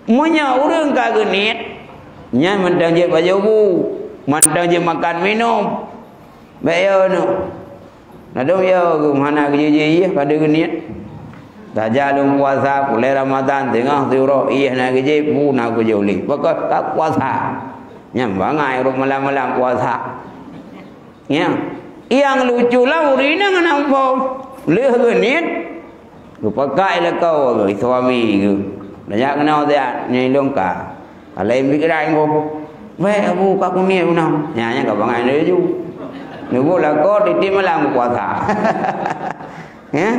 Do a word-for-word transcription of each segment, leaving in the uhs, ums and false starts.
Meunyoe ureuëng ka geuniet, nyan mantong jeuet bajoe bu, mantong jeuet makan minum. Bék yo nyoe. Ladôm yo geuh hana geujih-jih iéh ka deuh geuniet. Tajak lôn puasa, pulai Ramadhan, teungoh siuroe iéh na geujih, bu na geujih ulih. Pokok ka puasa. Nyan bangai rot malam-malam puasa. Ya. Nyang lucu lah ureuëng inong hana muphom. Lheueh geuniet, geupakai lakoe geuh, suami geuh. Tajak keunoe siat, nyan ilong ka. Ka laén pikiran gob. Weh, Abu, ka kuniet unang. Nyan, nyan ka bangai laju. Neubu lakoe tiep-tiep malam geupuasa. Ya?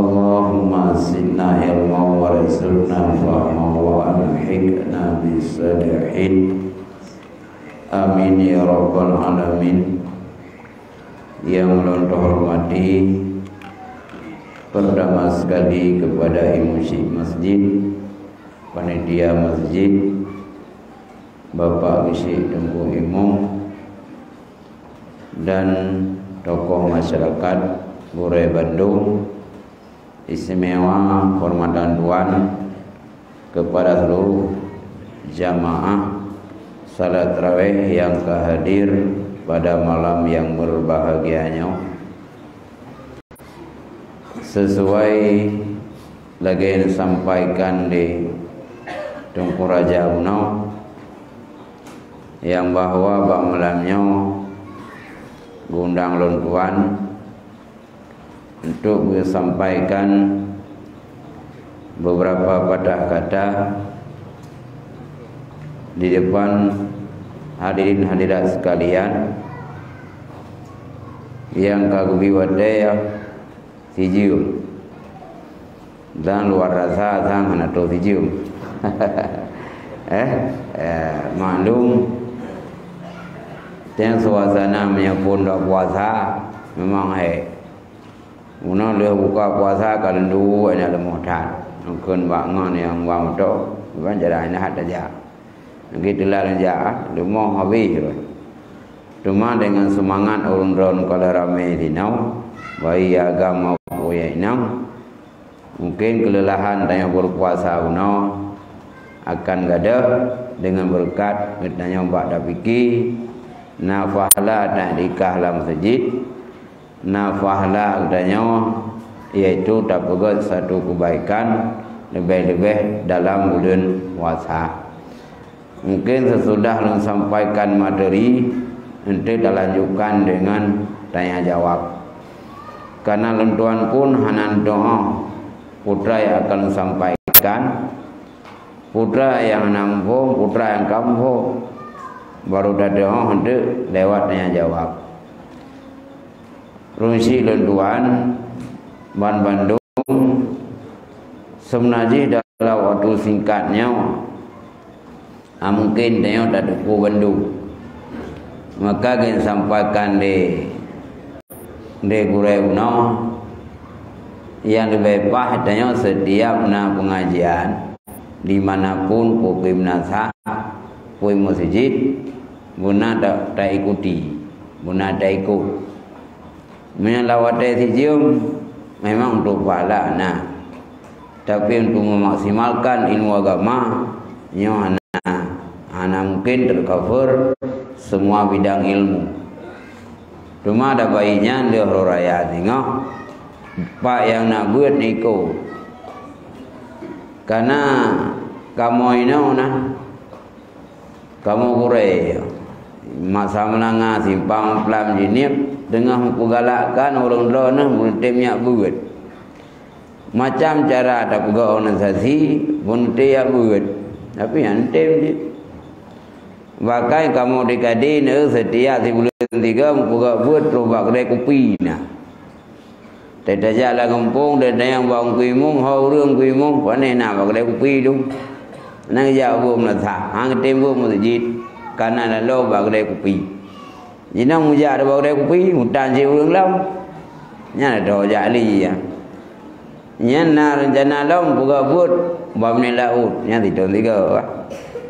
Allahumma zidna ilma warzuqna fahma wa alhiqna bis salihin. Amin ya rabbal alamin. Yang lôn terhormati pertama sekali kepada Imum Syik Masjid, panitia masjid, Bapak Geuchik Teungku Imum, dan tokoh masyarakat gurée bandum, istimewa hormatan tuan kepada seluruh jamaah salat tarawih yang ka hadir pada malam yang berbahagia nyoe. Sesuai lagée disampaikan di Teungku Raja bunoe, nyang bahwa bak malam nyoe geundang lôn tuan untuk geusampaikan beberapa patah kata di depan hadirin hadirat sekalian nyang ka geubi watée sijeuem. Dan luar rasa sang hana troh sijeuem. Eh, eh, maklum, teng suasana meunyoe phon dak puasa memang hék. Meunan lheueh buka puasa ka leuendue na leumoh that. Mungken bak ngon nyang bang beutôi, bukan jalan hana hat tajak. Lagi teula jak, leumoh habéh. Teuma dengan semangat ureuëng droen ka lheueh ramé sinoe, baik agam maupun inong, mungkin keulelahan tanyoe berpuasa bunoe akan gadôh dengan beureukat geutanyoe bak tapiki, na pahala dan ikah lam seujid, na pahala geutanyoe, yaitu tapeugét satu keubaikan leubeh-leubeh dalam buleuen puasa. Mungkin sesudah lôn sampaikan materi, eunteuk talanjutkan deungon tanya jawab. Karena lôn tuan pun hana teu'oh peue nyang akan lôn sampaikan, peue nyang hana muphom, peue nyang ka muphom, baru tateu'oh eunteuk lewat tanya jawab. Ureuëng syiek lôn tuan, banbandum, seubeuna jih dalam watée singkat nyoe, hana mungken tanyoe tateupeue bandum. Maka geusampaikan lé, lé gurée bunoe, nyang leubeh paih tanyoe setiap na pengajian, di mana pun, peue meunasah, peue meuseujid, beuna ta-, taikuti, beuna taikot. Meunyoe lam watée sijeuem, memang untuk pahala na. Tapi untuk memaksimalkan ilmu agama, nyoe hana, hana mungken tercover semua bidang ilmu. Teuma dak bayi nyan lheueh raya singoh, pak nyang na beuet niko. Karena kamoe inoe na, kamoe gurée, masa meulanga simpang plam jinéb, teungoh meupeugalakkan ureuëng droeneuh meureutem nyak beuet. Macam cara tapeugah organisasi, volunteer beuet. Tapi nyan tem jih. Bahkan kamoe di Kadin, eh, setiap sibuleuen tiga meupeugah beuet troh bak keudée kupi na. Tajak lam gampông, dan nyang bak Teungku Imum, ho ureuëng Teungku Imum, pane na bak keudée kupi tu. Nang jak beuet meunasah, hang tem beuet meuseujid, kana laloe bak keudée kupi. Jinoe meujak bak keudée kupi, mutan cit ureuëng lom. Nyan dah jak li, ya. Nyan na reuncana lom peugah buet bak binéh laôt. Nyan sithôn sigoe.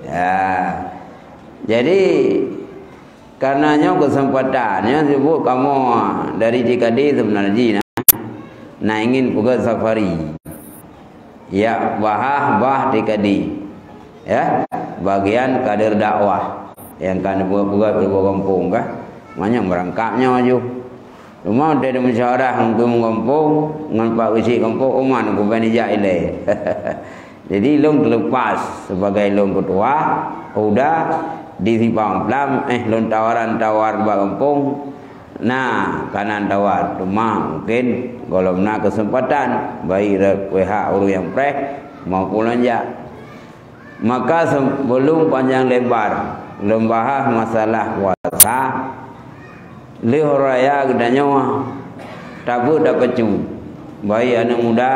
Ya. Jadi, karena nyoe keuseumpatan, nyoe sibuk kamoe dari Cikadi seubeuna jih na. Na ingin peugöt safari. Ya, bahah bah T K D. Ya, bagian kader dakwah nyang ka neupeugöt-peugöt di gampông ka. Manyang meurangkap nyoe ju. Teuma watèe musyawarah ngon keuieng gampông, ngon pak geuchik gampông, umat kuben ijak ilèe. Jadi, lôn teulepas sebagai lôn keutua, uda di Simpang Plam, eh, lôn tawaran-tawar bak gampông. Na, kanan tawar, teuma mungkin gohlom na keuseumpatan, baik rot pihak ureueng nyang preh maupun lôn jak. Maka, sebelum panjang lebar lôn bahas masalah puasa, lheueh raya geutanyoe tabeuet tapacu, baik aneuk muda,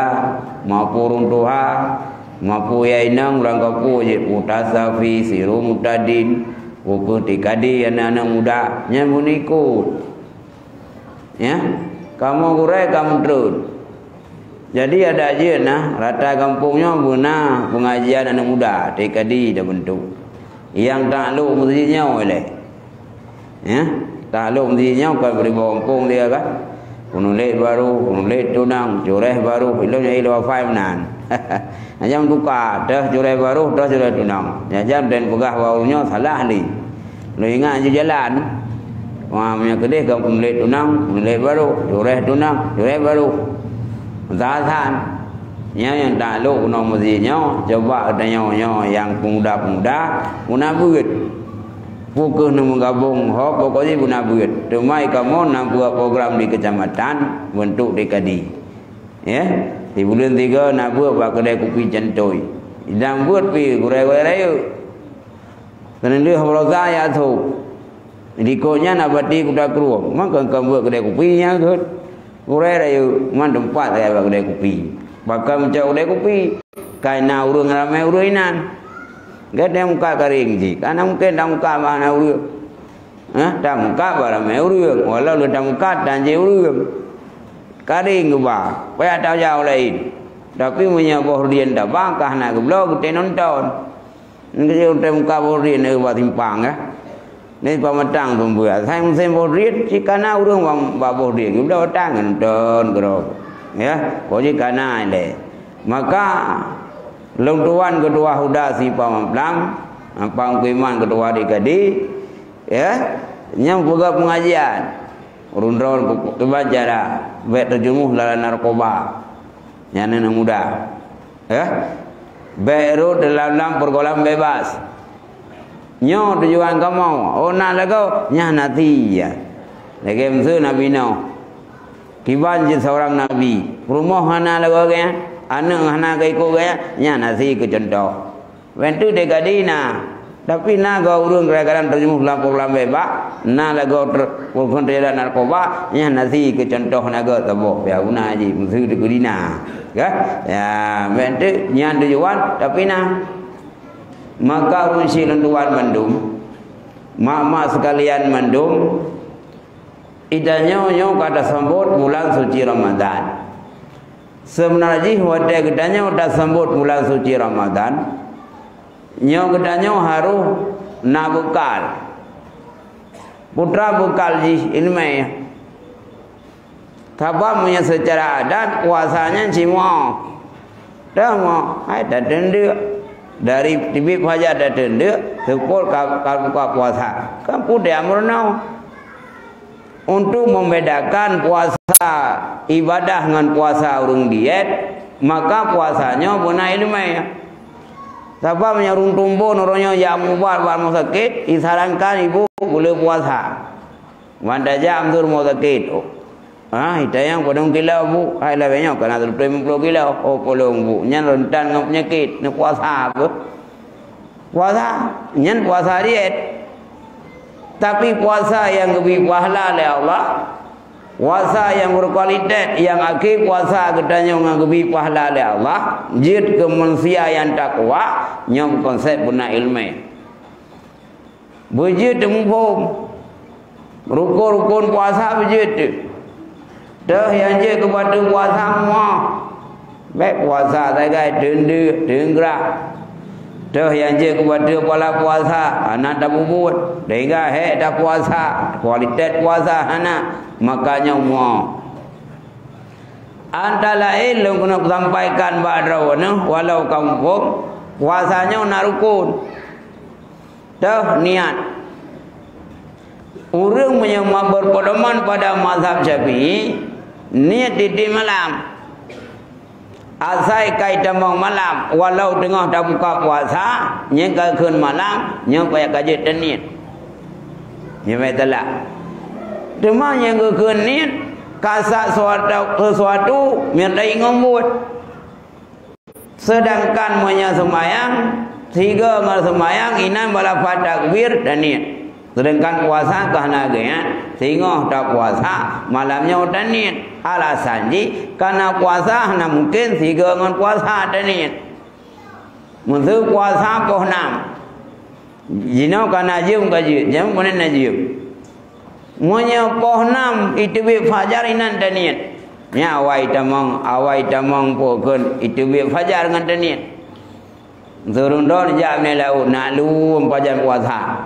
maupun ureueng tuha, maupun ya inong ureueng kampung jeuet, puta safi, siru mutadin, ukeue T K D aneuk-aneuk muda, nyan bunoe ikot. Ya, kamoe gurèe ka meutrön. Jadi, adak jeuet na, rata gampông nyoe beuna pengajian aneuk muda, T K D tabentuk. Nyang taklok meuseujid nyoe lé. Ya, taklok meuseujid nyoe kon bri gampông dia kan. Peunulét barô, peunulét tunang, cureh barô, ilôn nyang ilôn hafai meunan. Hana meutuka, toh cureh barô, toh cureh tunang. Nyang jam dan peugah bak ureueng nyoe salah lé. Lôn ingat ju jalan. Wah, meunyoe keudeh ka peunulét tunang, peunulét barô, cureh tunang, cureh barô. Meusasan. Nyan nyang taklok keunoe meuseujid nyoe, coba geutanyoe nyoe nyang peumuda-peumuda, peumuda beuet. Peu kheueh neumeugabong ho, pokok jih peumuda beuet. Teuma kamoe na buet program di keucamatan, beuntuk T K D. Ya, di buleuen tiga na beuet bak keudè kupi Cantoi. Dang beuet pi gurèe-gurèe rayeuk. Keuneulheueh baroesa ya tho. Di likot nyan na bati kuta krueng. Maka kon beuet keudè kupi nyan geuh. Gurèe rayeuk, man teumpat raya bak keudè kupi. Pakon meucok keudè kupi? Kaina ureueng ramè ureueng inan. Gata muka karing jih. Kana mungken tamuka bak hana ureueng. Hah, tamuka bak ramè ureueng, walau lôn tamuka tan jih ureueng. Karing geuba, payah tajak u laén. Tapi meunyoe boh rhodian taba ka hana geubloe geutem nonton. Nyoe geutem muka boh rhodian bak simpang, ya. Nyoe pamatang sumber. Asai musém boh rhodian, cit kana ureueng bak, bak boh rhodian, geubloe batang nonton keudroe. Ya, boh jih kana ilèe. Maka lôn tuan keutua huda Simpang Plam, Pang Kuiman keutua di Kadi, Ya, nyang peugah pengajian. Ureueng droe keu-, keuban cara bèk teujeumuh lam narkoba. Nyan aneuk muda. Ya. Bèk rhot dalam, dalam pergaulan bebas. Nyoe tujuan kamoe. Oh, na lagoe, nyan hana si, ya. Lagèe miseue Nabi Nuh. Kiban jih seurang nabi. Peurumoh hana lagoe geuh, aneuk hana ka ikot geuh, nyan hana si keu cuntoh. Wen teuk deh gadi na, tapi na geuh ureueng kadang-kadang teujeumuh lam program bebas, na lagoe ter-, ureueng teujalan narkoba, nyan hana si keu cuntoh na geuh saboh, ya guna jih, miseue teuk gadi na. Ka? Ya, wen teuk nyan tujuan, tapi na. Maka ureueng syik lôn tuan mandum, mak-mak sekalian mandum, geutanyoe nyoe ka tasambot bulan suci Ramadan. Seubeuna jih watèe geutanyoe tasambot bulan suci Ramadan, nyoe geutanyoe harôh na beukal. Peue teuma beukal jih? Ileumèe. Sabab meunyoe seucara adat puasa nyan cit mo. Dah mo, hai tateundeuk. Dari teubiet fajar tateundeuk, seupôt ka, ka buka puasa. Kan peue teuma meurunoe. Untuk membedakan puasa ibadah ngon puasa ureueng diet, maka puasa nyoe beuna ileumèe. Sabab meunyoe ureueng tumbon uroe nyoe jak meuubat bak rumoh sakét, disarankan ibu beu le puasa. Ban tajak meusu rumoh sakét. Ha, itanyong padum kilo, Bu? Hai, lagèe nyoe kana sireutoh limong ploh kilo. Oh, polong, Bu. Nyan rentan ngon peunyakét. Neupuasa beuh? Puasa, nyan puasa diet. Tapi puasa nyang geubri pahala lé Allah, puasa nyang berkualitas, nyang akhé puasa geutanyoe nyang geubri pahala lé Allah, jeuet keu manusia nyang takwa, nyoe konsep beuna ileumèe. Beujeuet teumuphom. Rukon-rukon puasa beujeuet teuh. Teuh nyang jeuet keu bateue puasa muah. Bèk puasa sagai teundeuk, teunggeurah. Teuh nyang jeuet keu bateue pala puasa, hana tapubuet. Sehingga hék tapuasa, kualitas puasa hana. Maka nyoe muah. Antara laén lôn keuneuk sampaikan bak droeneuh, walau ka muphom, puasa nyoe na rukon. Teuh niat. Ureuëng meunyoe ma-, berpedoman pada mazhab Syafi'i, niet tieb-tieb malam. Asai ka itamong malam, walau teungoh tabuka puasa, nyang ka kheun malam, nyoe payah ka jeuet taniet. Nyoe payah teulak. Teuma nyang geukheun niet, ka sak suatu, sesuatu, miet dai ngon buet. Sedangkan meunyoe seumayang, sigoe ngon seumayang, inan bak lafaz takbir, taniet. Sedangkan puasa ka hana geuingat, singoh tapuasa, malam nyoe taniet. Alasan jih, kana puasa hana mungken sigoe ngon puasa taniet. Meuseu puasa poh nam. Jinoe kana jeuem ka jeuet, jeuem keunan na jeuem. Meunyoe poh nam iteubiet fajar inan taniet. Nyan awai tamong, awai tamong po kheun iteubiet fajar ngon taniet. Sureueng droe jak meunan laôt, na lom pajan puasa.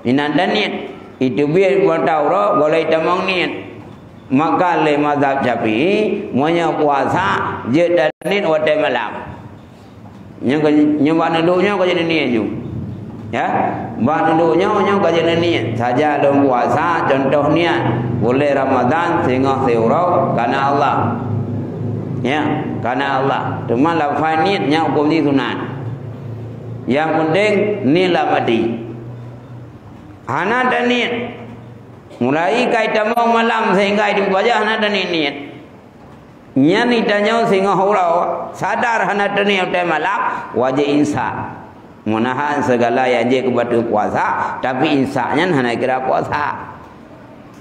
Inan taniet, iteubiet mata uroe, gohlom itamong niet. Maka lé mazhab Syafi'i, meunyoe puasa, jeuet taniet watée malam. Nyoe, nyoe bak neudok nyoe ka jeuet niet ju. Ya, bak neudok nyoe, nyoe ka jeuet niet. Saja lom puasa, contoh niet. Buleuen Ramadhan, singoh siuroe, kana Allah. Ya, kana Allah. Teuma lafai niet nyan huköm jih sunat. Nyang penting niet lam até. Hana taniet. Mulai ka itamong malam sehingga iduek pajan hana taniet niet. Nyan itanyoe singoh uroe, sadar hana taniet watée malam, wajéb imsak. Meunahan segala nyang jeuet keu bateue puasa, tapi imsak nyan hana kira puasa.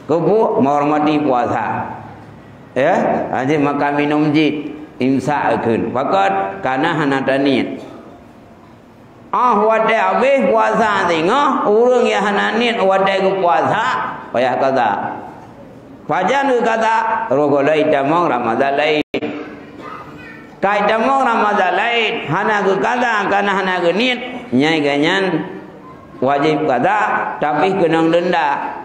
Keupeue? Menghormati puasa. Ya, hana makan minum jih, imsak kheun. Pakon? Kana hana taniet. Ah, watée habéh puasa singoh, ureuëng nyang hana niet watée geupuasa, payah kaza. Pajan geukaza? Roh gohlom itamong Ramadhan laén. Ka itamong Ramadhan laén, hana geukaza, kana hana geuniet, nyan geuhnyan wajéb kaza, tapi keunong deunda.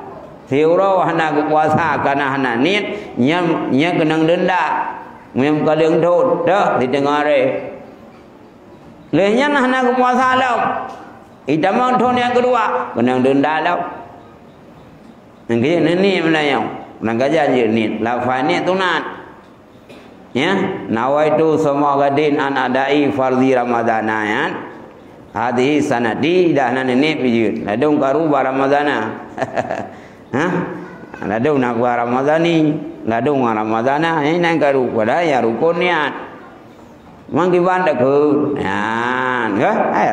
Siuroe hana geupuasa, kana hana niet, nyan, nyan keunong deunda. Meunyoe ka lheueh thon, deuh, di teungoh hari. Lheueh nyan hana geupuasa lom. Itamong thon nyang keudua, keunong deunda lom. Nyang keu niet meunyoe. Nyang keu jih niet. Lafai niet sunat. Ya, nawaitu shauma ghadin an adai fardhi Ramadana, ya. Hadhihi sanati, dah na niet pih jeuet. Ladôm karu bak Ramadana. Ha? Ladôm na bak Ramadani, ladôm ngon Ramadana, nyan karu. Padahai nyang rukon niet. Mang kiban takheun. Nyan, ka? Hai,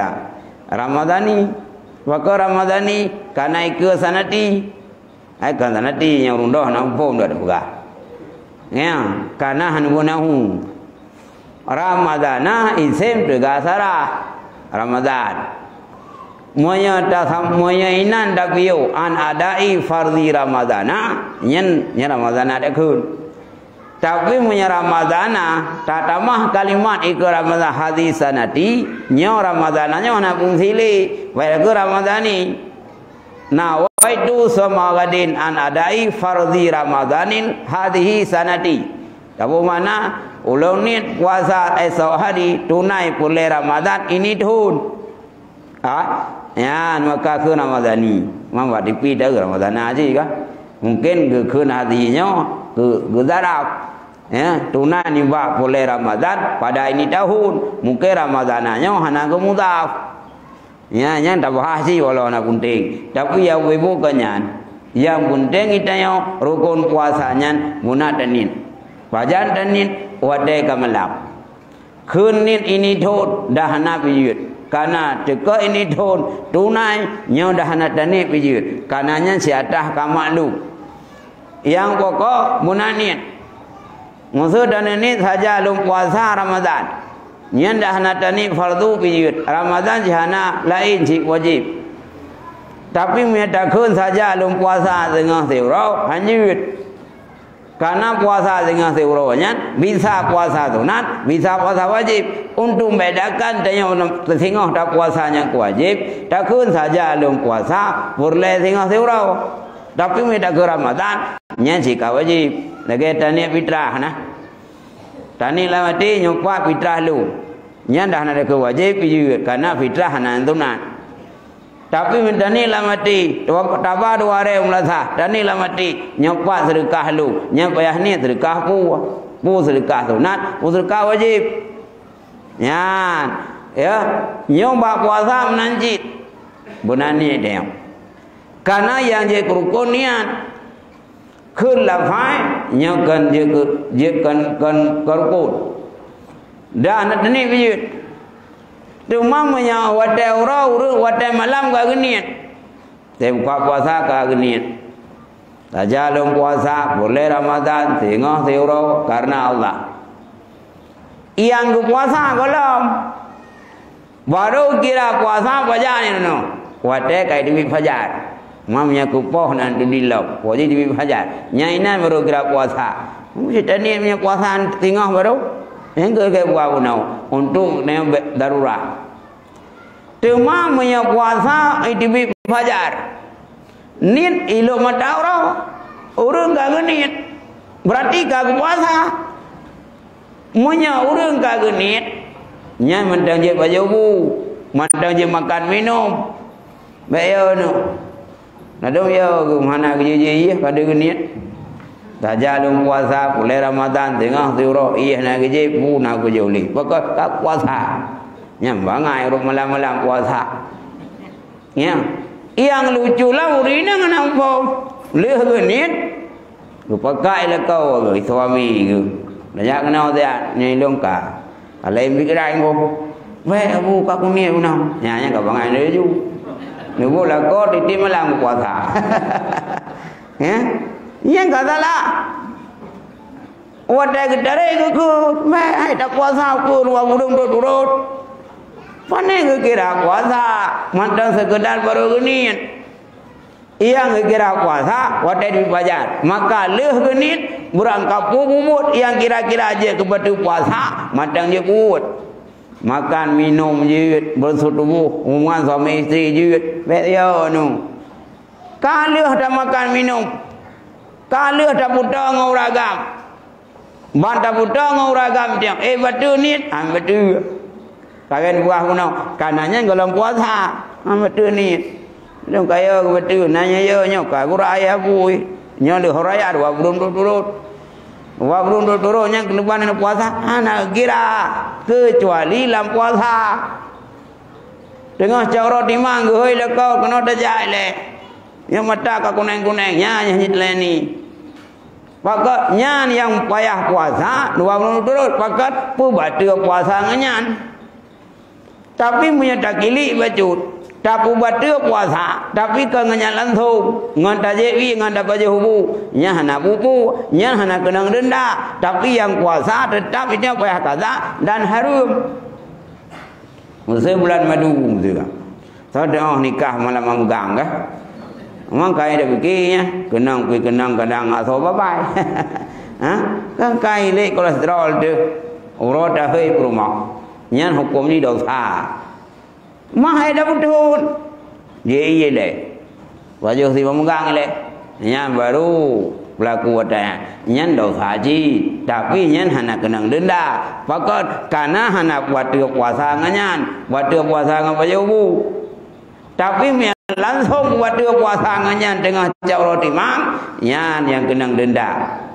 Ramadani. Pakon Ramadani? Kana ikeue sanati. Hai, kon sanati nyang ureuëng droe hana muphom dak peugah. Nyan, kana hana geunahu. Ramadana isem teuga sarah. Ramadhan. Meunyoe tasam-, meunyoe inan tapiôh an adai fardhi Ramadana, nyan, nyan Ramadana takheun. Tapi meunyoe Ramadana, tatamah kalimat ikeue Ramadana hadhi sanati, nyoe Ramadana nyoe hana fungsi lé, bak ikeue Ramadani. Nawaitu shauma ghadin an adai fardhi Ramadanin hadhihi sanati. Tapeue makna, ulôn niet puasa esok hari tunai peureulée Ramadhan ini thon. Ah, nyan maka kheun Ramadhani. Memang bak tipi tahu Ramadhana cit ka. Mungkin geukheun hati nyoe, geu-, geuzarab. Ya, tunai nibak peureulée Ramadhan pada ini tahun. Mungkin Ramadhana nyoe hana geumudhaf. Ya, nyan tabahas cit walau hana penting. Tapi nyang ibu-ibu kon nyan. Nyang penting geutanyoe rukon puasa nyan meunan taniet. Pajan taniet watée ka malam. Kheun niet ini thon, dah hana pih jeuet. Kana teuka ini thon, tunai nyoe dah hana taniet pih jeuet. Kana nyan siatah ka maklum. Nyang pokok meunan niet. Meuseu taniet saja lôn puasa Ramadhan. Nyan dah hana taniet fardu pih jeuet. Ramadhan jih hana laén cit wajéb. Tapi meunyoe takheun saja lôn puasa singoh siuroe, hanjeuet. Kana puasa singoh siuroe nyan bisa puasa sunat, bisa puasa wajéb. Untuk membedakan tanyoe singoh tapuasa nyang keu wajéb, takheun saja lôn puasa peureulée singoh siuroe. Tapi meunyoe takheun Ramadhan, nyan cit ka wajéb. Lagée taniet fitrah nah. Taniet lam até, nyoe pat fitrah lôn. Nyan dah na dikeue wajéb jeuet, karena fitrah hana sunat. Tapi meutaniet lam até, taba dua hari meulasah, taniet lam até, nyoe pat seudeukah lôn, nyan payah niet seudeukah peue? Peue seudeukah sunat, peue seudeukah wajéb. Nyan, ya, nyoe bak puasa meunan cit. Beuna niet deh. Karena nyang jeuet keu rukon niet. Kheun lafai, nyoe kon jeuet keu, jeuet kon, kon, kon rukon. Dah na teuniet beujeuet. Teuma meunyoe watée uroe, ureuëng watée malam ka geuniet. Teuh buka puasa ka geuniet. Taja lôn puasa, buleuen Ramadhan, singoh siuroe karena Allah. Nyang geupuasa gohlom. Barô kira puasa pajan nyoe. Watée ka teubiet fajar. Mam nyang kupoh nan tu dilom. Watée teubiet fajar. Nyang inan barô kira puasa. Meusti taniet meunyoe puasa singoh barô. Nyang keu buah bunoe. Untuk darurat. Teuma meunyoe puasa teubiet fajar. Niet ilok mata uroe, ureuëng ka geuniet, berarti ka geupuasa. Meunyoe ureuëng ka geuniet, nyan mantong jeuet bajoe bu, mantong jeuet makan minum. Bék yo nu. Nadum yo geuh hana geujih-jih iéh ka geuniet. Taja lôn puasa, buleuen Ramadhan, singoh siuroe iéh na geujih, bu na geujih ulih. Pokok ka puasa. Nyan bangai rot malam-malam puasa. Ya. Nyang lucu lah ureuëng inong hana muphom. Lheueh geuniet, geupeugah lé kawan geuh, suami geuh. Lajak keunoe siat, nyan ilong ka. Ka laén pikiran geuh. Weh, Abu, ka kuniet unong. Nyan, nyan ka bangai laju. Neuboh lakoe tieb malam puasa. Ya? Nyan ka salah. Watée geutarek geukeue, meuhai tapuasa ukeue dua buleuen turot-turot. Pane geukira puasa, mantong seukeudar barô geuniet. Nyang geukira puasa watée teubiet fajar. Maka lheueh geuniet, beurangkapeue bubuet nyang kira-kira jeuet keu bateue puasa, mantong jeuet buet. Makan minum jeuet, beureusoh tuboh, hubungan suami istri jeuet, bék yo nu. Ka lheueh tamakan minum, ka lheueh tapeutoe ngon ureuëng agam. Ban tapeutoe ngon ureuëng agam tiang, "Eh, bateue niet?" "Han bateue." Kawén buah bunoe, ka na nyan gohlom puasa. "Han bateue niet." Lôn ka yo keu bateue, na nyan yo nyoe ka gura ayah bui. Nyoe lheueh raya dua buleuen turot-turot. Dua buleuen turot-turot nyan keuneubang na puasa, hana gira, keucuali lam puasa. Teungoh cok rot imang geuhôi lakoe keunoe tajak ilée. Nyang mata ka kuneng-kuneng, nyan nyang jiteuleni. Pakon nyan nyang payah puasa dua buleuen turot, pakon peubateue puasa ngon nyan. Tapi meunyoe takilik bacut, tapeubateue puasa, tapi kon ngon nyan langsong, ngon tajép ié, ngon tapajoh bu, nyan hana bubu, nyan hana keunong denda, tapi nyang puasa teutap nyan payah kaza dan hareuem. Meusé bulan madu meusé ka. Soe teuoh nikah malam megang kah? Memang kai dah pikir nya, keunong kui keunong kadang asoe babai. Ha? Kan kai lé kolesterol tu. Uroe tahôi peurumoh. Nyan huköm jih dosa. Mah hai dah beutôi. Jih ié lé. Pajoh si pemegang ilée. Nyan baru pelaku watée nyan. Nyan dosa jih, tapi nyan hana keunong denda. Pakon? Kana hana bateue puasa ngon nyan, bateue puasa ngon pajoh bu. Tapi meunyo langsong bateue puasa ngon nyan teungoh cok rot imang, nyan nyang keunong denda.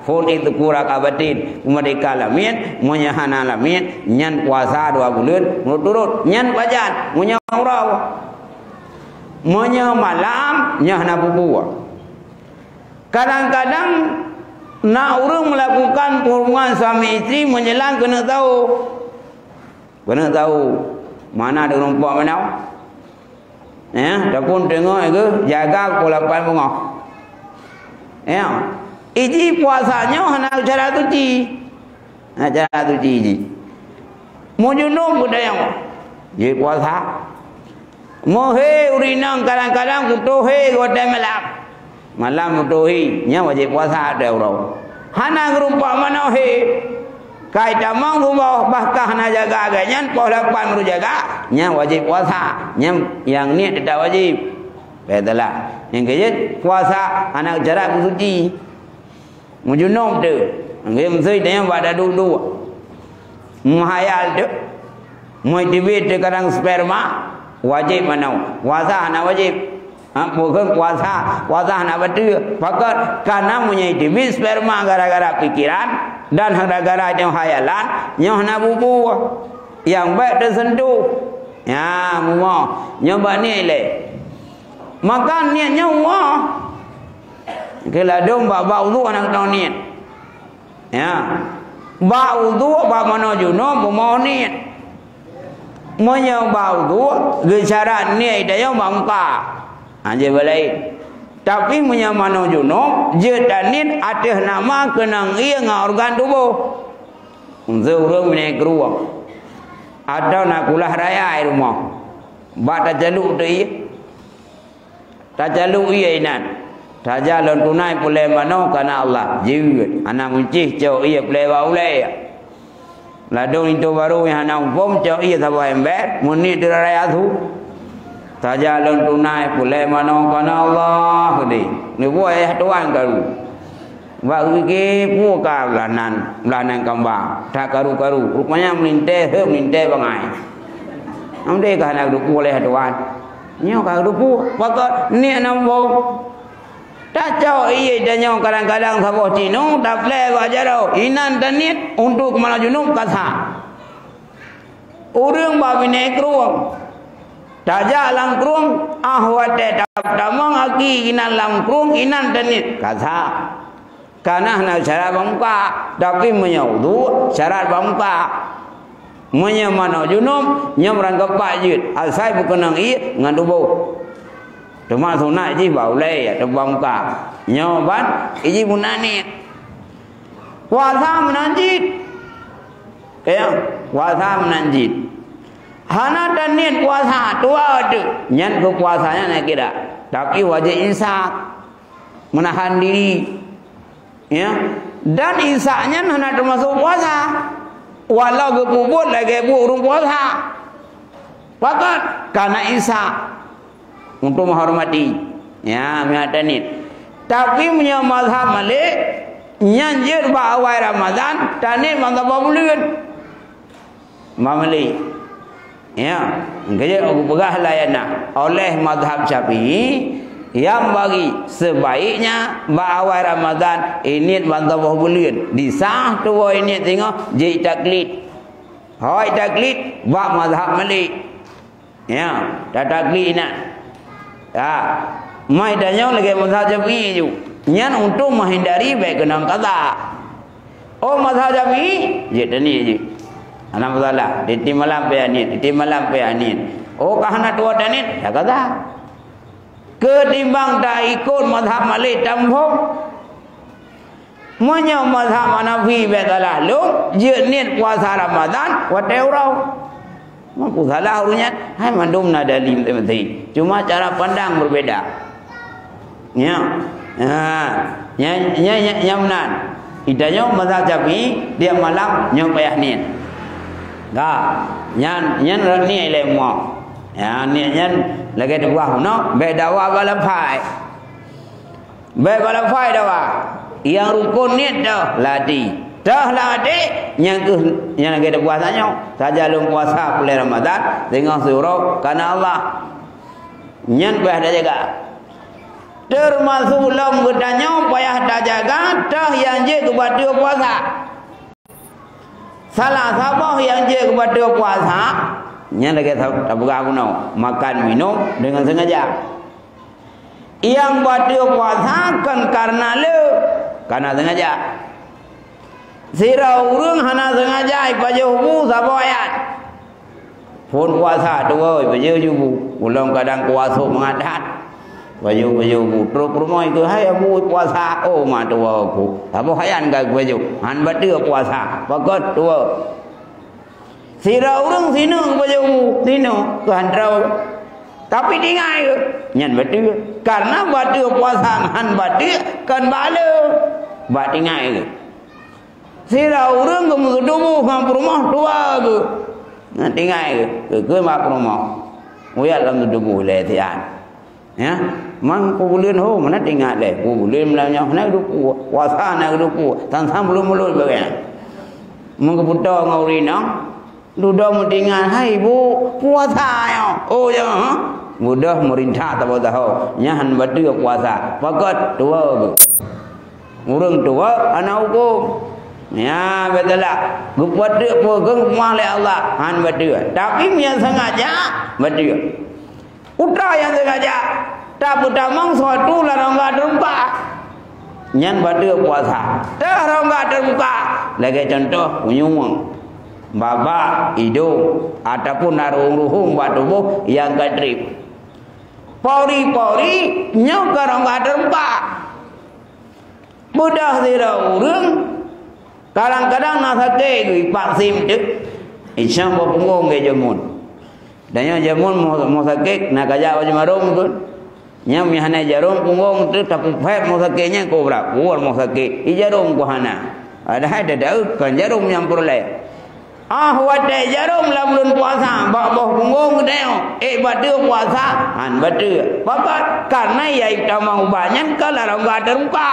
Fun itqu raqabatin, meurdeka lamiet, meunyo hana lamiet, nyan puasa dua buleuen meurut-turut. Nyan pajan, meunyo uroe. Meunyoe malam, nyoe hana peue-peue. Kadang-kadang na ureuëng melakukan hubungan suami istri menjelang keuneuk sahô. Keuneuk sahô, mana deungon pok manoe? Ya, ataupun teungoh geuh jaga pukon lapan beungoh. Ya, iji puasa nyoe hana cara suci. Hana cara suci iji. Meujunub beudayong, jeuet puasa. Meuhé ureuëng inong kadang-kadang putôh hé watée malam. Malam putôh hé, nyan wajéb puasa watée uroe. Hana geurumpok manoe hé. Kai tamong suboh, bah ka hana jaga lagée nyan, poh lapan baru jaga, nyan wajéb puasa. Nyan nyang niet teutap wajéb. Baiklah. Nyang keujeuet, puasa hana cara beusuci. Meujunub teuh. Nggih, meusui tanyong bak dadu dua. Meuhayal teuh, meuitibit teuh kadang sperma, wajéb manoe. Puasa hana wajéb. Ha, bukan puasa, puasa hana bateue. Pakon? Karena meunyoe itibit sperma gara-gara pikiran dan gara-gara nyoe hayalan, nyoe hana bubu. Nyang bèk teuseuntuh. Ya, mumoh. Nyoe bak niet lé. Maka niet nyoe Allah. Keu ladôm bak, bak udhu hana keudroe niet. Ya. Bak udhu, bak manoe junub, bumoh niet. Meunyoe bak udhu, geusyarat niet tanyoe bak muka. Ha, jeuet bak laén. Tapi meunyoe manoe junub, jeuet taniet ateueh nama keunong ié ngon organ tuboh. Unsur ureuëng binéh krueng. Atawa na kulah raya i rumoh. Bak tacaluk teuh ié. Tacaluk ié inan. Saja lôn tunai pulée manoe kana Allah. Jeuet. Hana meucih cok ié pulée bak ulée. Ladôm linto barô nyang hana muphom cok ié saboh ember, meuniet teuh raya su. Saja lôn tunai pulée manoe kana Allah. Geudeh. Neubuet ayah tuan karu. Bak geupike peue ka blah nan, blah nan kamba. That karu-karu. Rupanya meulintée, he, meulintée bangai. Amdée ka hana geudukue lé tuan. Nyoe ka geudukue. Pakon niet nam boh. Tacok ié tanyoe kadang-kadang saboh tinoe, taplée bak jaroe. Inan taniet untuk keumala junub ka sah. Ureuëng bak binéh krueng. Tajak lam krueng, ah watée tamong aki inan lam krueng, inan taniet. Ka sah. Kana hana syarat bak muka, tapi meunyoe udhu, syarat bak muka. Meunyoe manoe junub, nyoe meuran geupak jeuet, asai beukeunong ié ngon tuboh. Teuma sunat jih bak ulée, ya, teuma bak muka. Nyoe ban, iji meunan niet. Puasa meunan cit. Ya, puasa meunan cit. Hana taniet puasa, tuwoe teuk. Nyan keu puasa nyan na kira. Tapi wajéb imsak. Menahan diri. Ya. Dan imsak nyan hana teumasuk puasa. Walau geupeubuet lagée buet ureuëng puasa. Pakon? Kana imsak. Untuk menghormati. Ya, meuhat taniet. Tapi meunyoe mazhab Malik, nyan jeuet bak awai Ramadhan, taniet mantong boh buleuen. Malik. Ya, geujak geupeugah layana oleh mazhab Syafi'i, yang bagi sebaiknya bak awai Ramadhan, niet mantong boh buleuen. Disah tuwoe niet singoh jeuet taklid. Hôi taklid bak mazhab Malik. Ya, tataklid inan. Ya. Mai tanyoe lagée mazhab Syafi'i ju. Nyan untuk menghindari bék keunong qadha. Oh, mazhab Syafi'i, jeuet taniet jih. Hana masalah. Tieb-tieb malam payah niet, tieb-tieb malam payah niet. Oh, ka hana tuwoe taniet, ya qadha. Keutimbang taikot mazhab Malik tamphom. Meunyoe mazhab Hanafi bék salah lom, jeuet niet puasa Ramadhan watée uroe. Mampu salah ureuëng nyan, hai mandum na dalil meusti. Cuma cara pandang berbeda. Ya. Ha. Nya, nya, nya, nya meunan. Itanyoe mazhab Syafi'i, tieb malam nyoe payah niet. Ka. Nyan, nyan rot niet ilée umoe. Ya, niet nyan lagée teupeugah bunoe, bék dakwa bak lafai. Bék bak lafai dakwa. Nyang rukon niet teuh lam até. Teuh lam até, nyang keuh, nyang lagée teupuasa nyoe. Saja lôn puasa buleuen Ramadhan, singoh siuroe kana Allah. Nyan payah tajaga. Teumasuk lom geutanyoe payah tajaga, teuh nyang jeuet keu bateue puasa. Salah saboh nyang jeuet keu bateue puasa, nyan lagée ta-, tapeugah bunoe, makan minum deungon sengaja. Nyang bateue puasa kon kareuna le, kareuna sengaja. Sidroe ureuëng hana sengaja ipajoh bu saboh ayat. Phon puasa tuwoe ipajoh ju bu. Ulôn kadang kuaso mangat that. Pajoh-pajoh bu. Trok peurumoh ikeu, "Hai Abu, puasa." "Oh, ma tuwoe ku." Saboh ayat ka kupajoh. Han bateue puasa. Pakon tuwoe. Sidroe ureuëng sineuk pajoh bu, sineuk keu han troe. Tapi tinggai keu, nyan bateue. Karena bateue puasa ngon bateue kon bale. Bak tinggai keu. Sidroe ureuëng keu meutuboh ngon peurumoh tuwoe keu. Nyan tinggai keu, keu, keu bak peurumoh. Uyat lam tuboh lé siat. Ya, mang peue buleuen ho, mana teuingat lé, peue buleuen meulayeue nyoe, hana geudukue, puasa hana geudukue, sang-sang buleuen-buleuen bagai. Meugeupeutoe ngon ureueng inong, dudoe meutingan, "Hai, Bu, puasa nyoe." "Oh, ya, ha?" Beudôh meurintah saboh saho, nyan han bateue puasa. Pakon tuwoe geuh. Ureueng tuwoe hana huköm. Ya, beutôi lah. Geupeuteuk peue geuh lé Allah, han bateue. Tapi meunyo sengaja, bateue. Atra nyang sengaja tapeutamong suatu lam rongga teubuka, nyan bateue puasa. Teuh rongga teubuka, lagée cuntoh punyueng, babah, idong, ataupun na ruhueng-ruhueng bak tuboh nyang ka treb. Pori-pori nyoe ka rongga teubuka. Beudôh sidroe ureueng, kadang-kadang na sakét geuh, ipaksim teuk. Isam bak punggong geuh jameun. Dan nyoe jameun moh, moh sakét, na kajak bak jameun kheun. Nyan meuhana jarom punggong teuk, tapeuphét moh sakét nyan kobra, kuat moh sakét. I jarom ku hana. Padahai dada kon jarom nyang peureulée. Ah, watée jarom lam buleuen puasa, bak boh punggong geutanyoe, ék bateue puasa, han bateue. Pakon, karna nyang tamong ubat nyan ka lam rongga teubuka.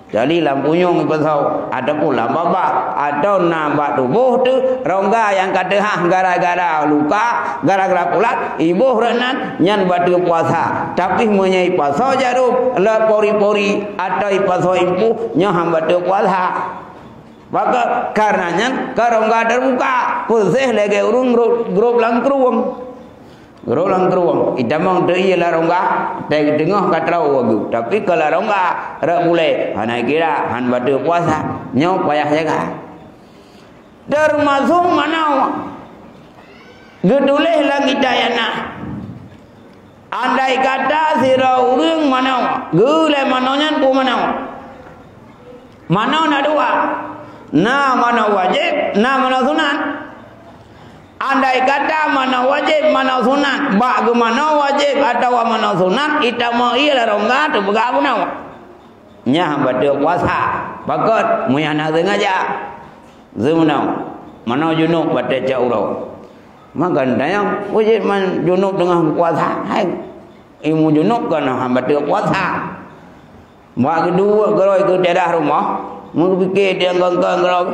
Jadi lam punyueng ipasoe, ataupun lam babah, atau na bak tuboh teuh rongga nyang ka teuhah gara-gara luka, gara-gara pulat, iboh rot nan, nyan bateue puasa. Tapi meunyo ipasoe jarom, lam pori-pori, atau ipasoe impuh, nyoe han bateue puasa. Maka, karna nyan ka rongga teubuka, peuséh lagée ureueng grob, grob lam krueng. Grob lam krueng, itamong teu ié lam rongga, teungoh ka troe geuh. Tapi ka lam rongga, rot bulée, hana kira, han bateue puasa. Nyoe payah jaga. Teumasok manoe geutuléh lam kitab nyang na. Andai kata sidroe ureueng manoe, geuh lé manoe nyan peue manoe? Manoe na dua. Na manoe wajéb, na manoe sunat. Andai kata manoe wajéb, manoe sunat, bak geumanoe wajéb atawa manoe sunat, itamong ié lam rongga teupeugah bunoe. Nyan han bateue puasa. Pakon, meunyo hana sengaja. Seumeunoe, manoe junub watée cok uroe. Maka tanyong, wajéb man junub teungoh puasa. Hai, ilmu junub kon han bateue puasa. Bak geuduek keudroe keu daerah rumoh, meupike tiang gong-gong keudroe.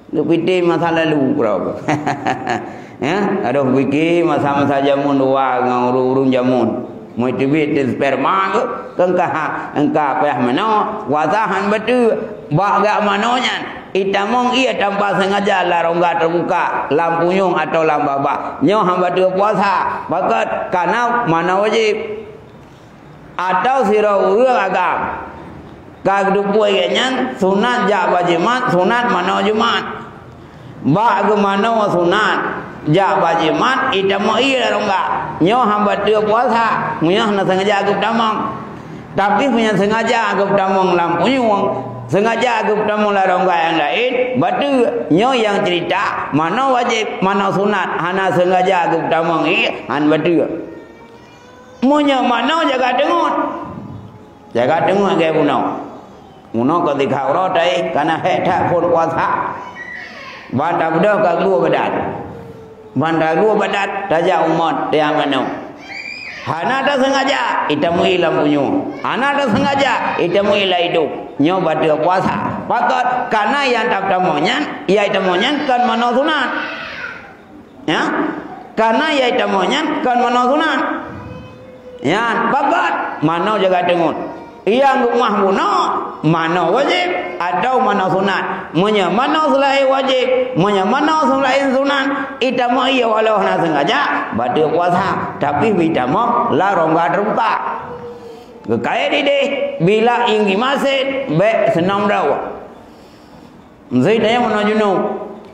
Geupike masa lalu keudroe. Ya, adoh pike masa-masa jameun dua ngon ureueng-ureueng jameun. Meuteubiet di sperma ke, keu engka ha-, engka payah manoe, puasa han bateue. Bak gak manoe nyan, itamong ié tanpa sengaja lam rongga teubuka, lam punyueng atawa lam babah. Nyoe han bateue puasa. Pakon, karna manoe wajéb. Atawa sidroe ureueng agam ka geuteupeue gét nyan sunat jak bak jimat, sunat manoe jimat. Bak geumanoe sunat jak bak jimat, itamong ié lam rongga. Nyoe han bateue puasa, meunyoe hana sengaja geupeutamong. Tapi meunyoe sengaja geupeutamong lam punyueng, sengaja geupeutamong lam rongga nyang laén, bateue. Nyoe nyang ceurita manoe wajéb, manoe sunat, hana sengaja geupeutamong ié, han bateue. Meunyoe manoe jaga teungeut, jaga teungeut lagée bunoe. Bunoe ka tiga uroe tai, kana hék that phon puasa. Ban tabeudôh ka glueng badat. Ban taglueng badat, tajak u mot, tajak manoe. Hana tasengaja, itamong ié lam punyueng. Hana tasengaja, itamong ié lam idong. Nyoe bateue puasa. Pakon, kana nyang tatamong nyan, nyang itamong nyan kon manoe sunat. Ya? Karena nyang itamong nyan kon manoe sunat. Nyan, pakon manoe jaga teungeut. Nyang geumah bunoe, manoe wajéb atawa manoe sunat. Meunyoe manoe seulaén wajéb, meunyoe manoe seulaén sunat, itamong ié walau hana sengaja, bateue puasa, tapi itamong lam rongga teubuka. Geukayée dideh, bila inggi maset, bék seunom droe. Meusé tanyoe meunoe junub,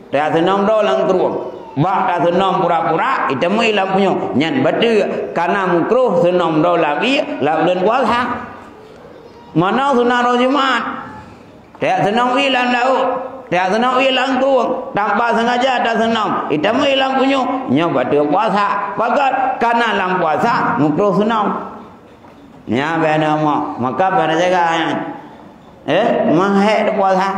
taseunom droe lam krueng. Bak taseunom pura-pura, itamong ié lam punyueng. Nyan bateue, kana mukroh seunom droe lam ié, lam buleuen puasa. Manoe sunat roh Jumat. Taseunom ié lam laôt, taseunom ié lam krueng. Tanpa sengaja taseunom, itamong ié lam punyueng. Nyoe bateue puasa. Pakon, kana lam puasa, mukroh seunom. Nyan bèk na mo, maka bèk na jaga nyan. Eh, meuhèk puasa.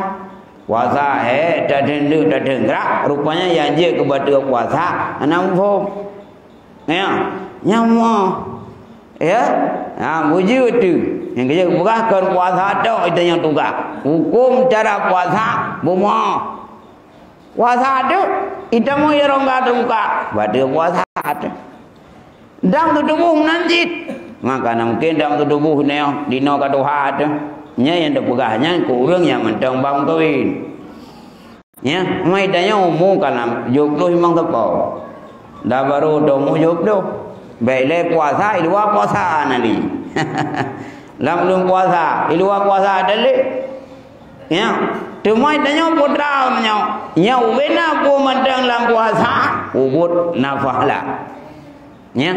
Puasa hèk, tadeundeuk, tadeungrak, rupanya nyang jeuet keu bateue puasa, hana muphom. Ya, nyan mo. Ya, ha, beujeuet tu. Nyang geujeuet peugah kon puasa tok, itu nyang tugaih. Huköm cara puasa, bumoe. Puasa tu, itamong ya rongga teubuka, bateue puasa tu. Dam teutuboh meunan cit. Maka na mungken dam teutuboh nyoe, dinoe ka tuha tu. Nyan nyang teupeugah nyan keu ureuëng nyang mantong ban meukawen. Ya, mai tanyoe umu ka lam tujoh ploh limong teupeu. Dah baru dah umu tujoh ploh. Baik lé puasa, i luwa puasa na lé. Lam buleuen puasa, i luwa puasa ada lé. Ya, teuma tanyoe peue tahu nyoe. Nyang ubena peue mantong lam puasa, ubot na pahala. Ya.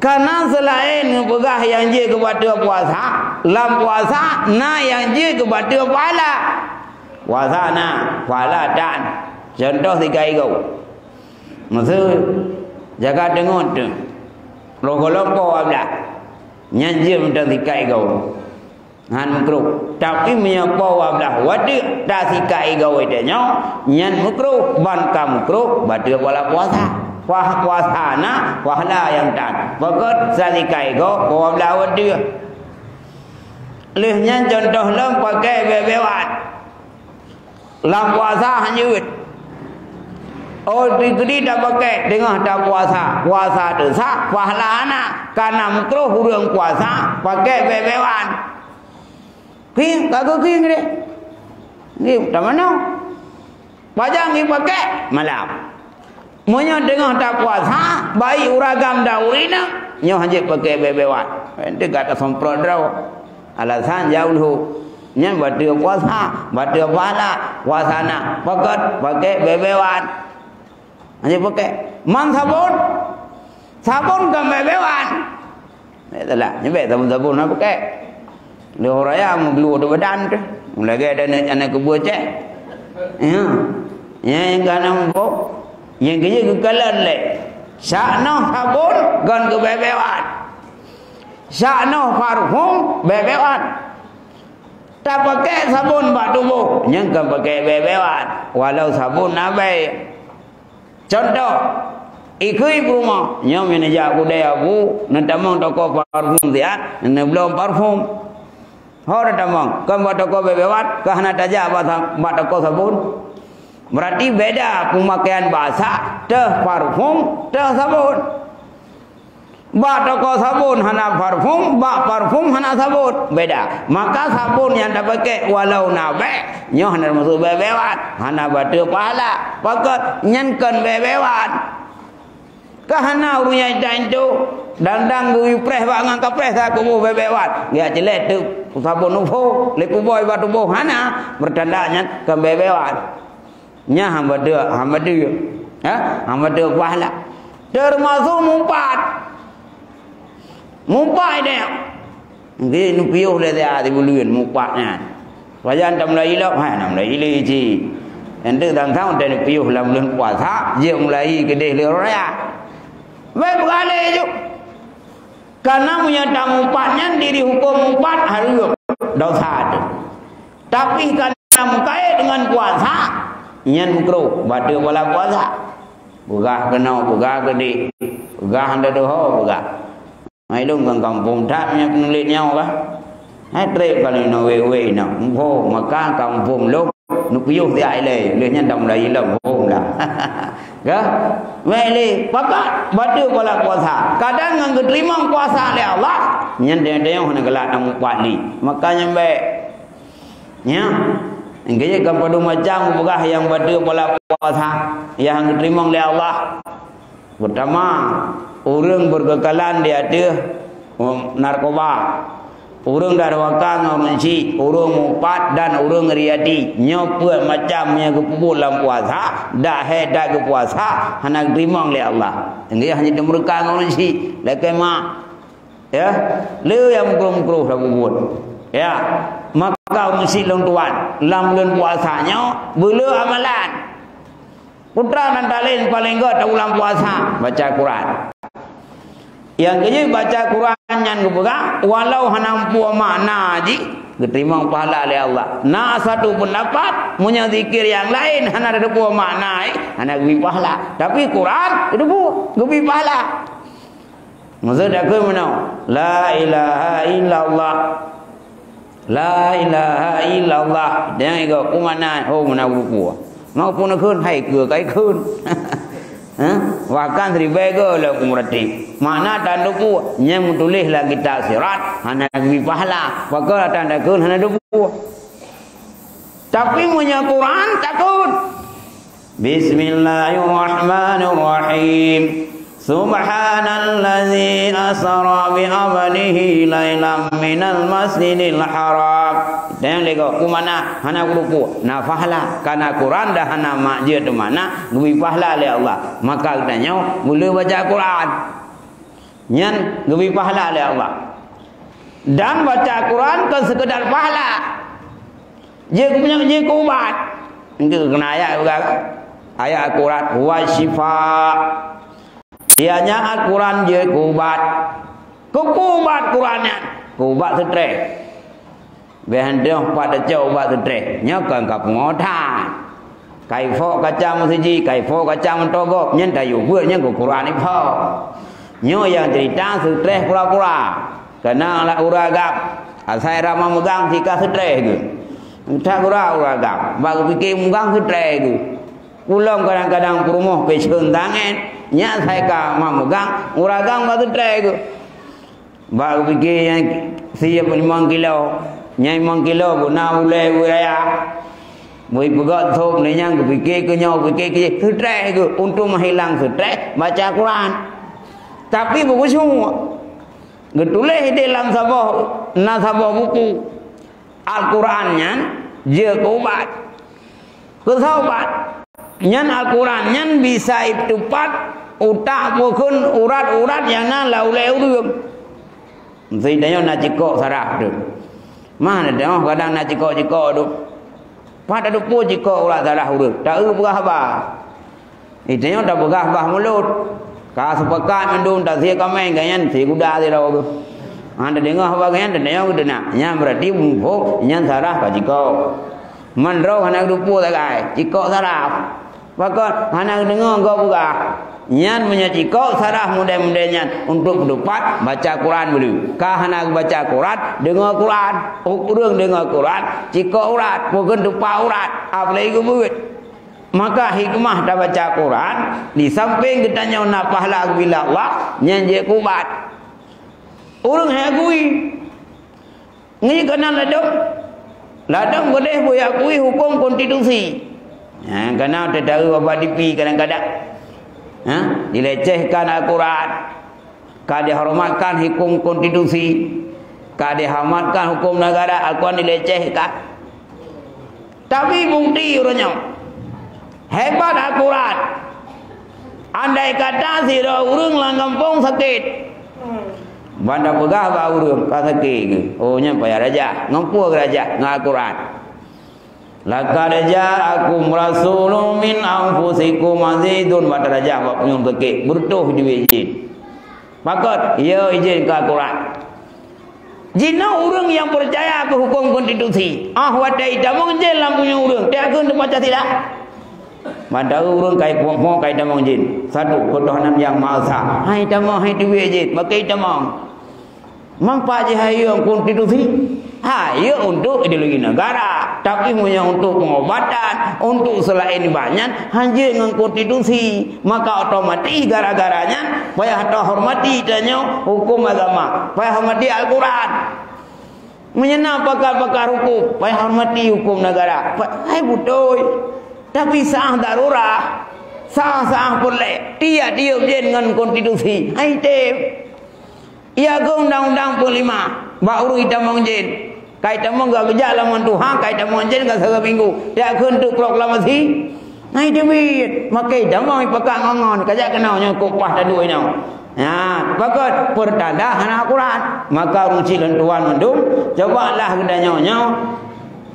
Karena selain geupeugah nyang jeuet keu bateue puasa, lam puasa na nyang jeuet keu bateue pahala. Puasa na, pahala tan. Contoh sikat igoe. Meuseu jaga deungon tu. Roh gohlom po ablah. Nyan jeuet mantong sikat igoe. Nyan meukruh. Tapi meunyoe po dua blaih watèe tasikat igoe tanyoe, nyan meukruh, ban ka meukruh, bateue pahala puasa. Puah-, puasa na pahala nyang tan. Pakon tasikat igoe po dua blaih watèe. Lheueh nyan contoh lom pakai bèe-bèe wan. Lam puasa hanjeuet. Oh, dikeudi tapakèk teungoh tapuasa. Puasa teuh sah, pahala hana. Kana meukruh ureueng puasa pakèk bèe-bèe wan. Keuieng, ka keuieng deh. Nggih, tamanoe. Pajan jipakèk? Malam. Meunyoe teungoh tapuasa, baik uragam dan ureueng inong, nyoe hanjeuet pakèk bèe-bèe wan. Ente gata semprot droe. Alasan jauh lheueh. Nyan bateue puasa, bateue pahala, puasa na. Pakon? Pakèk bèe-bèe wan. Hanjeuet pakèk. Man sabon? Sabon kan bèe-bèe wan. Itulah, nyan bèk sabon-sabon na pakèk. Lheueh raya meuglue di badan tu. Lagèe ada aneuk, aneuk keubeuceh. Ya. Nyang ka na muphom. Nyang keujeuet geukalon lé. Sak noh sabon kon keu bèe-bèe wan. Sak noh parfum bèe-bèe wan. Tapakèk sabon bak tuboh, nyan kon pakèk bèe-bèe wan. Walau sabon na bèe. Contoh, ikheun peurumoh, nyoe meunajak kudèe abu, neutamong toko parfum siat, neubloe parfum. Ho neutamong, kon bak toko bèe-bèe wan, ka hana tajak bak sa-, bak toko sabon. Berarti beda peumakaian bahasa, teuh parfum, teuh sabon. Bak toko sabon hana parfum, bak parfum hana sabon. Beda. Maka sabon nyang tapakèk walau na bèe, nyoe hana teumasok bèe-bèe wan. Hana bateue pahala. Pakon? Nyan kon bèe-bèe wan. Ka hana ureueng nyang itan-itan. Dang-dang geupreh bak ngon kapreh saat kuboh bèe-bèe wan. Geujak ceulet teuk sabon ubôh, lé kuboi bak tuboh hana. Meutanda nyan kon bèe-bèe wan. Nyan hamba deuek, hamba deuek. Ha? Hamba deuek pahala. Teumasok mupat. Mupat nyan. Nggih, neupiôh lé siat sibuleuen mupat nyan. Pajan tameulai lom, hai, na meulai lé cit. Nyan teuh sang-sang neupiôh lam buleuen puasa, jeuet meulai keudeh lé raya. Bèk peugaleh ju. Karena meunyoe tamupat nyan, diri huköm mupat hareuem, dosa teuh. Tapi kana meukait deungon puasa, nyan meukruh, bateue pahala puasa. Peugah keunoe, peugah keudeh, peugah hana teuho, peugah. Hai lôn kon kampông that meunyoe peunuléh nyoe kah. Hai trép kali nyoe wéh-wéh nyoe. Muphom, maka kampông lôn neupiôh siat ilèe, lheueh nyan tameulai lom, phom lah. Kah? Wéh lé, pakat, bateue pahala puasa. Kadang ngon geuteurimong puasa lé Allah, nyan teungoh-teungoh hana galak tamupat lé. Maka nyan bèk. Nya, engkeujeut ka padum macam peugah nyang bateue pahala puasa nyang geuteurimong lé Allah. Peurtama, ureueng beukeukalan di ateueh, um, narkoba. Ureueng dak duakan ngon ureueng syik, ureueng mupat dan ureueng riadi. Nyoe peuet macam nyang geupeubuet lam puasa, dak hék dak geupuasa, hana geuteurimong lé Allah. Engkeujeut hana teumeureuka ngon ureueng syik, lakèe mak. Ya, le nyang meukrôh-meukrôh tapubuet. Ya, maka ureueng syik lôn tuan, lam buleuen puasa nyoe, beuleu amalan. Putra dan talén paleng gèt tabulan puasa, baca Quran. Nyang keujeuet baca Quran nyan geupeugah, walau hana muphom makna jih, geuteurimong pahala lé Allah. Na satu pendapat, meunyoe zikir nyang laén hana teupeue makna jih, hana geubri pahala. Tapi Quran, teupeue, geubri pahala. Maksud takheun meunoe, la ilaha illallah. La ilaha illallah. Nyang igoe, peue makna, oh, meunan ruku. Maupun kheun, hai keu kai kheun. Ha? Bahkan siribèe goe lom meuratéb. Makna tan teupeue, nyan meutuléh lam kitab sirat, hana geubri pahala. Pakon tan takheun hana teupeue. Tapi meunyoe Quran takheun. Bismillahirrahmanirrahim. Subhanalladzi asra bi abdihi lailam minal masjidil haram. Dan lego ku mana hana kuruku. Na pahala karena Quran dah hana mak jeuet mana geubri pahala lé Allah. Maka geutanyoe boleh baca Quran. Nyan geubri pahala lé Allah. Dan baca Quran kon sekedar pahala. Jeuet keu, jeuet keu ubat. Engkeu keunan ayat peugah. Ayat Al-Quran, "Wa syifa." Ianya Al-Quran jeuet keu ubat. Keu, keu ubat Quran nyan. Keu ubat seutreh. Bèk han deuh pat teucok ubat seutreh. Nyoe kon ka pungo that. Ka ipok kaca meuseujid, ka ipok kaca meutogob, nyan tayue beuet nyan keu Quran ipok. Nyoe nyang ceurita seutreh pura-pura. Keunan lam ureueng agam, asai rama meugang sika seutreh geuh. That gura ureueng agam, bak geupike meugang seutreh geuh. Ulôn kadang-kadang peurumoh peuseun tangen, nyan asai ka ma meugang, ureueng agam ka seutreh geuh. Bak geupike nyan siep limong kilo. Nyan limong kilo guna ulèe wilayah. Bui peugöt thôb lé nyan geupike keu nyoe, geupike keu jih. Seutreh geuh, untuk meuhilang seutreh, baca Quran. Tapi beukhusyuk. Geutuléh di lam saboh, na saboh buku. Al-Quran nyan jeuet keu ubat. Keu sahabat, nyan Al-Quran nyan bisa itupat utak bukon urat-urat nyang na lam ulèe ureueng. Meusé tanyoe na cikok saraf tu. Mana tanyoe kadang na cikok-cikok tu. Pat teupeue cikok urat saraf ureueng. Taeu peugah haba. Itanyoe tapeugah bah mulot. Ka seupakat mandum tasie kaméng, gobnyan sie guda sidroe geuh. Han tadeungoe haba gobnyan, tadeungoe geuh teunak. Nyan beurati muphom, nyan saraf ka cikok. Man droe hana geuteupeue sagai, cikok saraf. Pakon hana geudeungoe gob peugah. Nyan meunyoe cikok saraf model-model nyan untuk peutupat baca Quran beu. Ka hana geubaca Quran, deungoe Quran. Ureueng deungoe Quran, cikok urat, pakon tupat urat, apalagi geubeuet. Maka hikmah tabaca Quran, di samping geutanyoe na pahala geubri lé Allah, nyan jeuet keu ubat. Ureueng hai akui. Ngieng keunan ladôm. Ladôm keudeh beu akui huköm konstitusi. Ha, kana teudawi babah dipi kadang-kadang. Ha, dilecehkan Al-Quran. Ka dihormatkan huköm konstitusi, ka dihormatkan huköm negara, Al-Quran dilecehkan. Tapi bukti uroe nyoe, hebat Al-Quran. Andai kata sidroe ureueng lam gampông sakét, ban tapeugah bak ureueng ka sakét geuh, oh, nyan payah rajah. Ngon peue rajah? Ngon Al-Quran. "Laqad ja'akum rasulun min anfusikum azizun," bak darajah bak punyueng sakét, beureutoh duek jén. Pakon? Yo, idin keu Al-Quran. Jinoe ureueng nyang peucaya keu huköm konstitusi, ah watèe itamong jén lam punyueng ureueng, tiak kheun teupacah silah. Padahai ureueng kai puak-puak kai tamong jén. Satu, keutuhanan Yang Maha Esa. Hai tamong, hai teubiet jén, bak itamong. Manfaat jih hai yue konstitusi? Hai yue untuk ideologi negara. Tapi meunyoe untuk pengobatan, untuk selain banyan, hanjeuet ngon konstitusi. Maka otomatis gara-gara nyan payah tahormati tanyoe huköm agama, payah hormati Al-Quran. Meunyoe na pakar-pakar huköm, payah hormati huköm negara. Pa-, hai beutôi. Tapi saat darurat, saat-saat peureulèe, tiep-tiep jén ngon konstitusi. Hai tem. Iya keu undang-undang peuet lima, bak ureueng itamong jén. Ka itamong ka geujak lam tuha, ka itamong jén ka saboh minggu. Tiep kheun teuk proklamasi. Ngai teubiet, makai itamong ipakat ngon-ngon, ka jak keunoe nyoe keu upah taduek inoe. Nah, pakon? Peurtanda hana Al-Quran. Maka ureueng chik lôn tuan mandum, cobalah geutanyoe nyoe.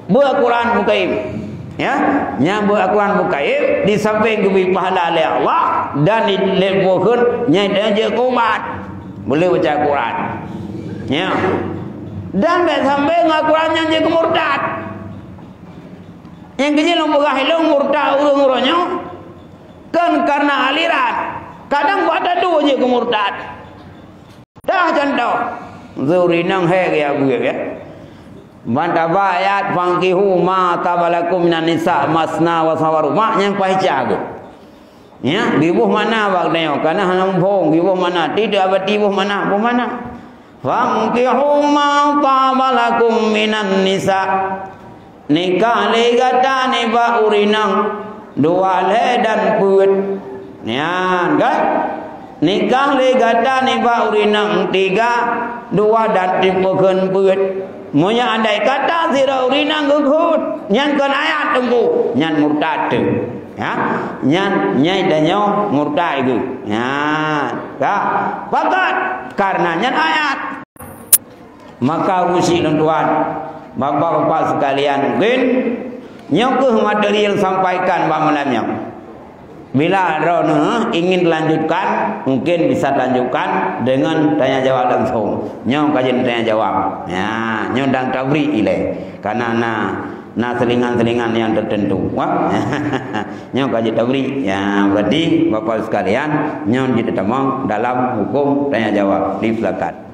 Beuet Quran mukayém. Ya, nyang beuet Quran mukayém di samping geubri pahala lé Allah dan di lé buhon nyang jeuet keu umat. Boleh baca Quran. Ya. Dan bèk sampai ngon Quran nyang jeuet keu murtad. Nyang keujeuet lôn peugah ilôn murtad ureueng uroe nyoe kon karena aliran. Kadang bak taduek jeuet keu murtad. Dah contoh, Zuhri nang hai gaya buet ya. Ban taba ayat, "Fankihu ma taba lakum minan nisa masna wa sawaru." Mak nyang paih cah geuh. Ya, geuboh makna bak tanyoe, kana hana muphom, geuboh makna, tidak berarti boh makna, boh makna. "Fankihu ma taba lakum minan nisa." Nikah lé gata nibak ureueng inong dua lhèe dan peuet. Nyan, kan? Nikah lé gata nibak ureueng inong tiga, dua dan tiga peuet. Meunyoe andai kata sidroe ureueng inong geukheun, nyan kon ayat teungku, nyan murtad teuh. Ya, nyan nyai tanyoe murtad geuh. Nyan, ka? Pakat, karena nyan ayat. Maka urusi lôn tuan, bapak-bapak sekalian, mungkin nyoe keuh materi nyang sampaikan bak malam nyoe. Bila droeneuh ingin lanjutkan, mungkin bisa lanjutkan dengan tanya jawab langsung. Nyoe kajian tanya jawab. Ya, nyoe dan tabri ilai. Karena na, na selingan-selingan yang tertentu. Wah. Nyoe kajian tabri. Ya, berarti bapak sekalian, nyoe jeuet tamong dalam hukum tanya jawab. Dipersilakan.